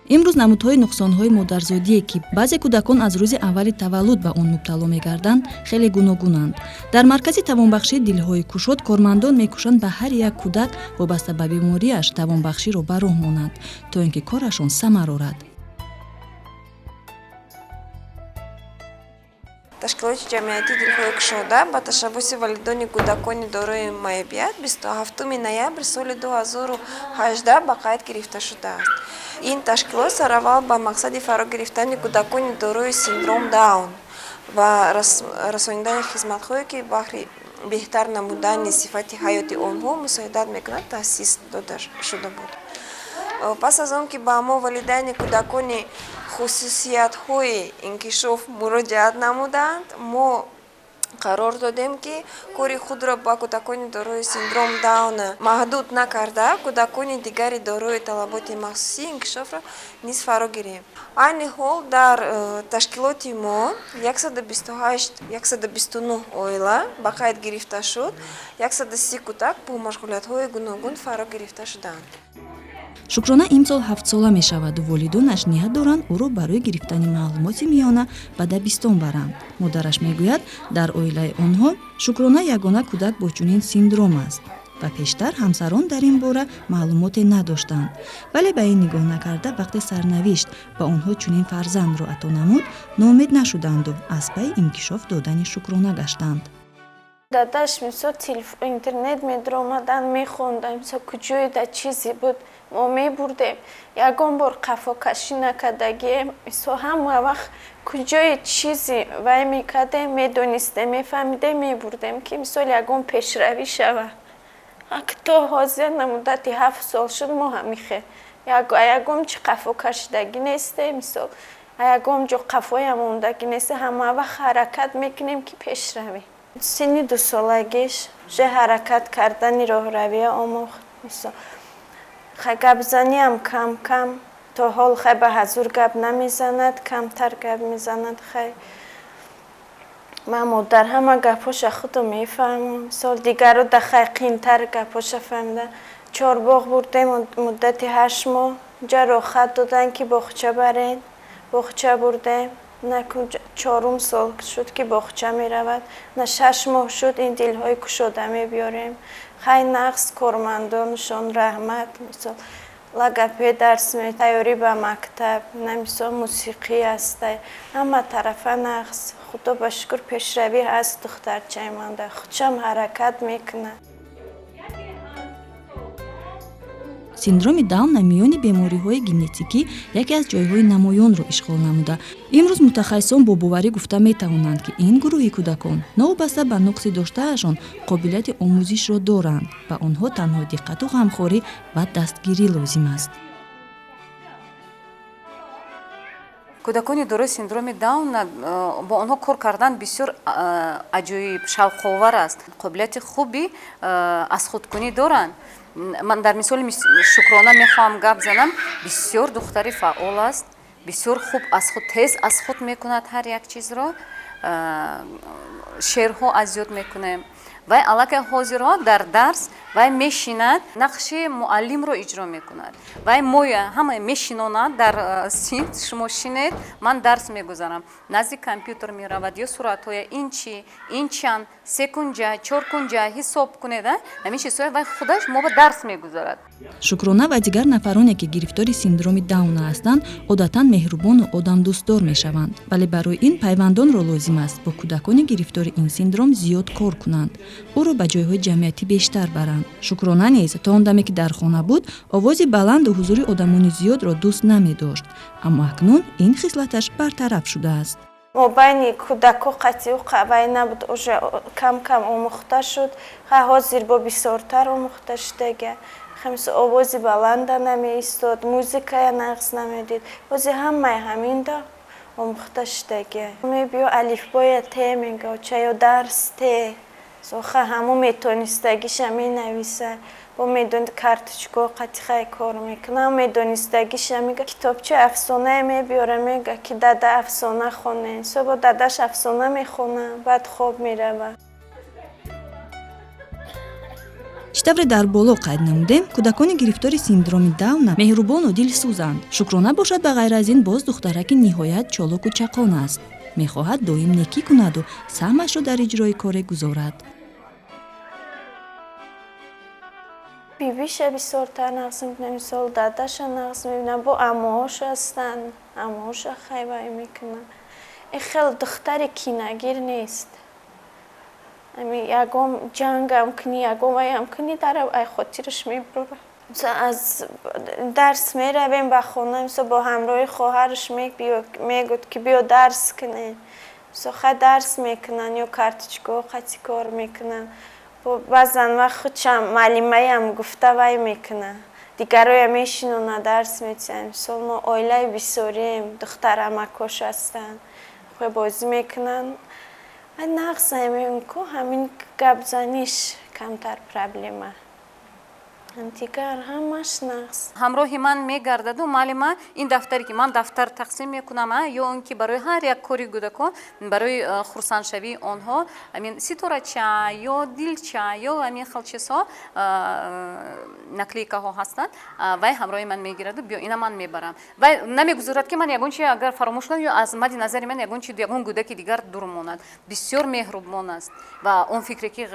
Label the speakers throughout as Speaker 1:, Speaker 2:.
Speaker 1: Имрӯз намудҳои нуқсонҳои модарзодие, ки баъзе кӯдакон аз рӯзи аввали таваллуд ба он мубтало мегарданд, хеле гуногунанд. Дар маркази тавонбахшии «Дилҳои кушод» кормандон мекӯшанд ба ҳар як кӯдак вобаста ба бемориаш тавонбахширо ба роҳ монанд, то ин ки корашон самар орад.
Speaker 2: Ташкилоти ҷамъиятии «Дилҳои кушода» ба ташаббуси волидони кӯдакони дорои маъюбият 27 ноябри соли 2018 ба қайд гирифта шудааст. Ин ташкилот сараввал ба мақсади фаро гирифтани кӯдакони дорои синдром Даун ва расонидани хизматҳое, ки баҳри беҳтар намудани сифати ҳаёти онҳо мусоидат мекунад, таъсис дода шуда буд. Пас аз он ки ба мо волидайни кӯдакони хусусиятҳои инкишоф муроҷиат намуданд, мо қарор додем, ки кори худро ба кӯдакони дорои синдром Дауна маҳдуд накарда, кӯдакони дигари дорои талаботи махсусии инкишофро низ фаро гирем. Айни ҳол дар ташкилоти мо 128, 129 оила ба қайд гирифта шуд, 130 кӯдак бо машғулиятҳои гуногун фаро гирифта шудаанд.
Speaker 1: Шукрона имсол 7-сола мешаваду волидонаш ният доранд ӯро барои гирифтани маълумоти миёна ба дабистон баранд. Модараш мегӯяд, дар оилаи онҳо Шукрона ягона кӯдак бо чунин синдром аст ва пештар ҳамсарон дар ин бора маълумоте надоштанд. Вале ба ин нигоҳ накарда, вақте сарнавишт ба онҳо чунин фарзандро ато намуд, ноумед нашуданду аз пайи инкишоф додани Шукрона гаштанд.
Speaker 3: Дадаш, мисол, интернет медаромадан, мехондам, мисол, куҷое да чизе буд, мо мебурдем. Ягон бор қафокашӣ накардагием. Мисол, ҳама вақт куҷое чизе вай мекардем, медонистем, мефаҳмидем, мебурдем, ки, мисол, ягон пешравӣ шавад. То ҳозир на муддати 7 сол шуд, мо ҳамихе ягон чи қафо кашидагӣ нестем, мисол, ягон ҷо қафоям мондагӣ нестем. Ҳама вақт ҳаракат мекунем, ки пеш равем. Синни 2-солагиш уже ҳаракат кардани роҳравия омӯхт. Мисол, хай, гапзаниам кам кам, то ҳол, хай, ба ҳазур гап намезанад, камтар гап мезанад. Хай, ман модар ҳама гапҳоша худо мефаҳмам. Мисол, дигаро да, хай, қиинтар гапҳоша фаҳмида. Чорбоғ бурдем муддати 8 моҳ, ҷа рохат доданд, ки боғча барен. Боғча бурдем. Накун чорум сол шуд, ки боғча меравад. На 6 моҳ шуд, ин «Дилҳои кушода» мебиёрем. Хай, нағз, кормандонашон раҳмат. Мисол, логопед дарс, тайёрӣ ба мактаб, на, мисол, мусиқӣ ҳастай, ҳама тарафа нағз. Худо ба шукр, пешравӣ ҳаст духтарчаи манда, худшам ҳаракат мекунад.
Speaker 1: Синдроми Дауна миёни бемориҳои генетикӣ яке аз ҷойҳои намоёнро ишғол намуда, имрӯз мутахассисон бо боварӣ гуфта метавонанд, ки ин гурӯҳи кӯдакон новобаста ба нуқси доштаашон қобилияти омӯзишро доранд. Ба онҳо танҳо диққату ғамхорӣ ва дастгирӣ лозим аст.
Speaker 4: Кӯдакони дорои синдроми Даун, бо онҳо кор кардан бисёр аҷоиб, шавқовар аст. Қобилияти хуби аз худкунӣ доранд. Ман дар мисоли Шукрона мехоҳам гап занам. Бисёр духтари фаъол аст, бисёр хуб аз худ, тез аз худ мекунад ҳар як чизро. Шеърҳо аз ёд мекунем. Вай аллакай ҳозирҳо дар дарс вай мешинад, нақши муаллимро иҷро мекунад. Вай моя ҳама мешинонад дар синф: «Шумо шинед, ман дарс мегузарам». Назди компютер меравад ё суратҳоя: ин чи, ин чанд, се кунҷа, чор кунҷа, ҳисоб кунед. Ҳамин чизҳоя вай худаш мо ба дарс мегузарад.
Speaker 1: Шукрона ва дигар нафароне, ки гирифтори синдроми Дауна ҳастанд, одатан меҳрубону одамдӯстдор мешаванд. Вале барои ин пайвандонро лозим аст бо кӯдакони гирифтори ин синдром зиёд кор кунанд, ӯро ба ҷойҳои ҷамъиятӣ бештар баранд. Шукрона низ то он даме, ки дар хона буд, овози баланду ҳузури одамони зиёдро дӯст намедошт, аммо акнун ин хислаташ бартараф шудааст.
Speaker 3: Мобайни кӯдако қатъиу вай набуд, уже кам кам омӯхта шуд. Ха, ҳозир бо бисёртар омӯхта шудага. Мисол, овози баланда намеистод, музикая нағз намедид. Ҳозир ҳамаи ҳаминда омӯхта шудага. Мебиё, алифбоя те мега, чаё дарс те соха, ҳамо метонистагиша менависа. Бо медон карточко қатихай кор мекунам, медонистагиша мега. Китобчаи афсонае мебиёра, мега, ки дада, афсона хонем. Со бо дадаш афсона мехонам, баъд хоб мерава.
Speaker 1: Чӣ тавре дар боло қайд намудем, кӯдакони гирифтори синдроми Дауна меҳрубону дилсӯзанд. Шукрона бошад, ба ғайр аз ин, боз духтараки ниҳоят чолоку чақон аст. Мехоҳад доим некӣ кунаду саҳмашро дар иҷрои коре гузорад.
Speaker 3: Бибиша бисёртар нағз мебинам, мисол дадаша нағз мебинам, бо амоҳош ҳастанд, амоҳоша хайвай мекунанд. Ин хел духтари кинагир нест. Ами ягон ҷангам кунӣ, ягон ваям кунӣ, дара ай хотираш мебурад. Аз дарс меравем ба хона, мисол бо ҳамроҳи хоҳараш мегӯд, ки биё дарс кунем. Мисол хай дарс мекунанд ё карточкаҳо қатъи кор мекунанд. Баъзан вақт худшам муаллимаям гуфта вай мекунад. Дигароя мешинонад, дарс метиҳанд. Мисол мо оилаи бисёрием, духтарамакош ҳастанд, хуб бозӣ мекунанд. Нағз ку ҳамин гапзаниш камтар проблема, дигар ҳамаш нағз.
Speaker 4: Ҳамроҳи ман мегардаду: «Муаллима, ин дафтаре ки ман дафтар тақсим мекунам, ё он ки барои ҳар як кори кӯдакон, барои хурсандшавии онҳо, амин ситорача ё дилча ё амин хел чизҳо, наклейкаҳо ҳастанд», вай ҳамроҳи ман мегираду: «Биё, ина ман мебарам». Вай намегузорад, ки ман ягон чи агар фаромӯш кунам ё аз мадди назари ман ягон чи, ягон кӯдаки дигар дур монад. Бисёр меҳрубон аст. Ва он фикре ки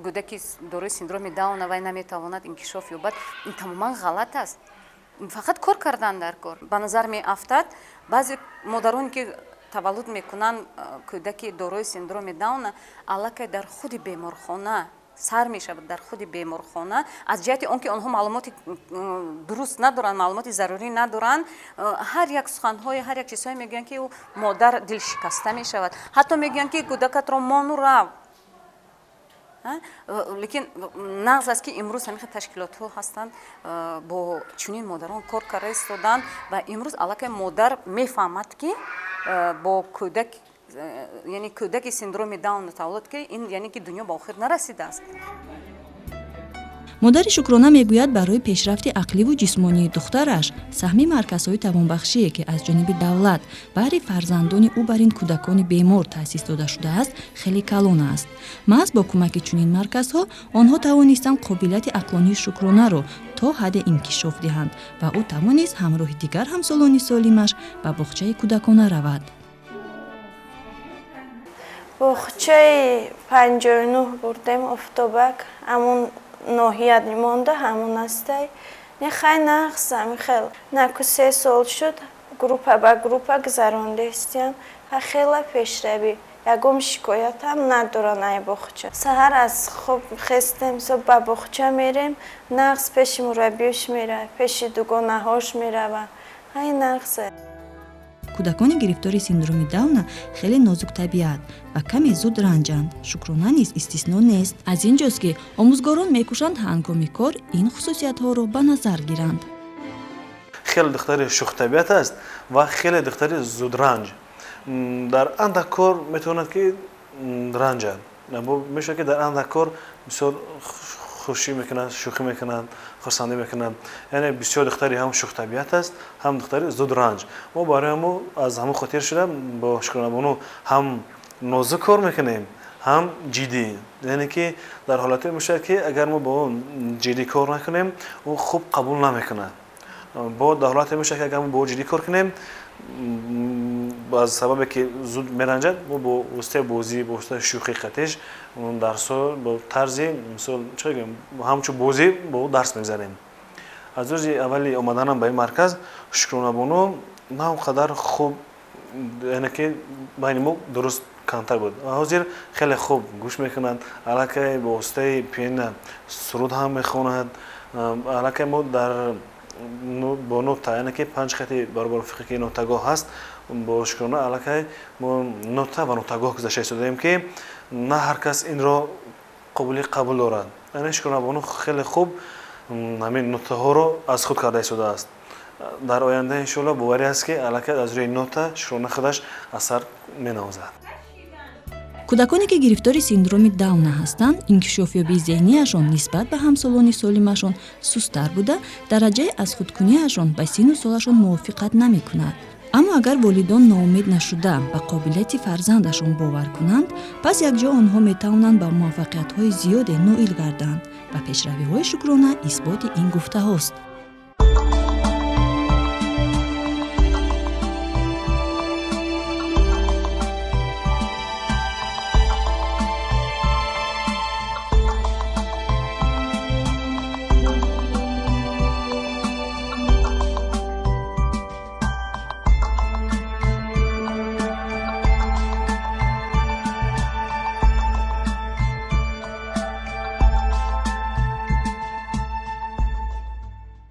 Speaker 4: кӯдаки дорои синдроми Дауна вай наметавонад инкишоф ёбад, ин тамоман ғалат аст. Фақат кор кардан дар кор. Ба назар меафтад, баъзе модароне ки таваллуд мекунанд кӯдаки дорои синдроми Дауна, аллакай дар худи беморхона сар мешавад, дар худи беморхона, аз ҷиҳати он ки онҳо маълумоти дуруст надоранд, маълумоти зарурӣ надоранд, ҳар як суханҳое, ҳар як чизҳое мегӯянд, ки ӯ модар дилшикаста мешавад. Ҳатто мегӯянд, ки кӯдакатро мону рав. Лекин нағз аст, ки имрӯз ҳамин хел ташкилотҳо ҳастанд, бо чунин модарон кор карда истоданд. Ва имрӯз аллакай модар мефаҳмад, ки бо кӯдак, яъне кӯдаки синдроми Даун таваллуд ки ин яъне ки дунё ба охир нарасидааст.
Speaker 1: Модари Шукрона мегӯяд, барои пешрафти ақливу ҷисмонии духтараш саҳми марказҳои тавонбахшие, ки аз ҷониби давлат баҳри фарзандони ӯ бар ин кӯдакони бемор таъсис дода шудааст, хеле калон аст. Маҳз бо кӯмаки чунин марказҳо онҳо тавонистанд қобилияти ақлонии Шукронаро то ҳадде инкишоф диҳанд ва ӯ тавонист ҳамроҳи дигар ҳамсолони солимаш ба боғчаи кӯдакона равад.
Speaker 3: Боғчаи 59 бурдем, Офтобак, ҳамун ноҳият монда, ҳамун астай. Не, хай нағз, ами хел наку 3 сол шуд, группа ба группа гузарондестиям. Ха, хела пешравӣ, ягон шикоятам надоран ай боғча. Саҳар аз хоб хестем, со ба боғча мерем, нағз пеши мураббиёш мерава, пеши дугонаҳош мерава, ҳай нағзе.
Speaker 1: Кӯдакони гирифтори синдроми Дауна хеле нозуктабиат ва каме зуд ранҷанд. Шукрона низ истисно нест. Аз ин ҷост, ки омӯзгорон мекӯшанд ҳангоми кор ин хусусиятҳоро ба назар гиранд.
Speaker 5: Хеле духтари шӯхтабиат аст ва хеле духтари зудранҷ. Дар андак кор метавонад ки ранҷад, мешавад ки дар андак кор бисёр хушӣ мекунад, шӯхӣ мекунад, хурсандӣ мекунад. Яъне бисёр духтари ҳам шӯхтабиат аст, ҳам духтари зудранҷ. Мо барои ҳамо аз ҳамон хотир шуда бо Шукронабону ҳам нозук кор мекунем, ҳам ҷиддӣ. Яъне ки дар ҳолатҳое мешавад, ки агар мо бо он ҷиддӣ кор накунем, ӯ хуб қабул намекунад. Бо дар ҳолате мешавад, ки агар мо бо ӯ ҷиддӣ кор кунем, аз сабабе ки зуд меранҷад, мо бо воситаи бозӣ, бо воситаи шӯхӣ қатиш дарсҳо бо тарзи, мисол, чӣ гӯем, ҳамчун бозӣ бо ӯ дарс мегзарем. Аз рӯзи аввали омаданам ба ин марказ Шукронабону на он қадар хуб, яъне ки байни мо дуруст камтар буд. Ҳозир хеле хуб гӯш мекунад, аллакай бо воситаи пианино суруд ҳам мехонад. Аллакай мо дар бо нота, яъне ки панҷ хати баробармувофиқе ки нотагоҳ ҳаст, бо Шукрона аллакай мо нота ва нотагоҳ гузашта истодаем, ки на ҳар кас инро қобили қабул дорад. Яъне Шукронабону хеле хуб ҳамин нотаҳоро аз худ карда истодааст. Дар оянда, иншоалло, боварӣ аст, ки аллакай аз рӯи нота Шукрона худаш асар менавозад.
Speaker 1: Кӯдаконе, ки гирифтори синдроми Дауна ҳастанд, инкишофёбии зеҳнияшон нисбат ба ҳамсолони солимашон сусттар буда, дараҷаи аз худкунияшон ба сину солашон мувофиқат намекунад. Аммо агар волидон ноумед нашуда, ба қобилияти фарзандашон бовар кунанд, пас якҷо онҳо метавонанд ба муваффақиятҳои зиёде ноил гарданд ва пешравиҳои Шукрона исботи ин гуфтаҳост.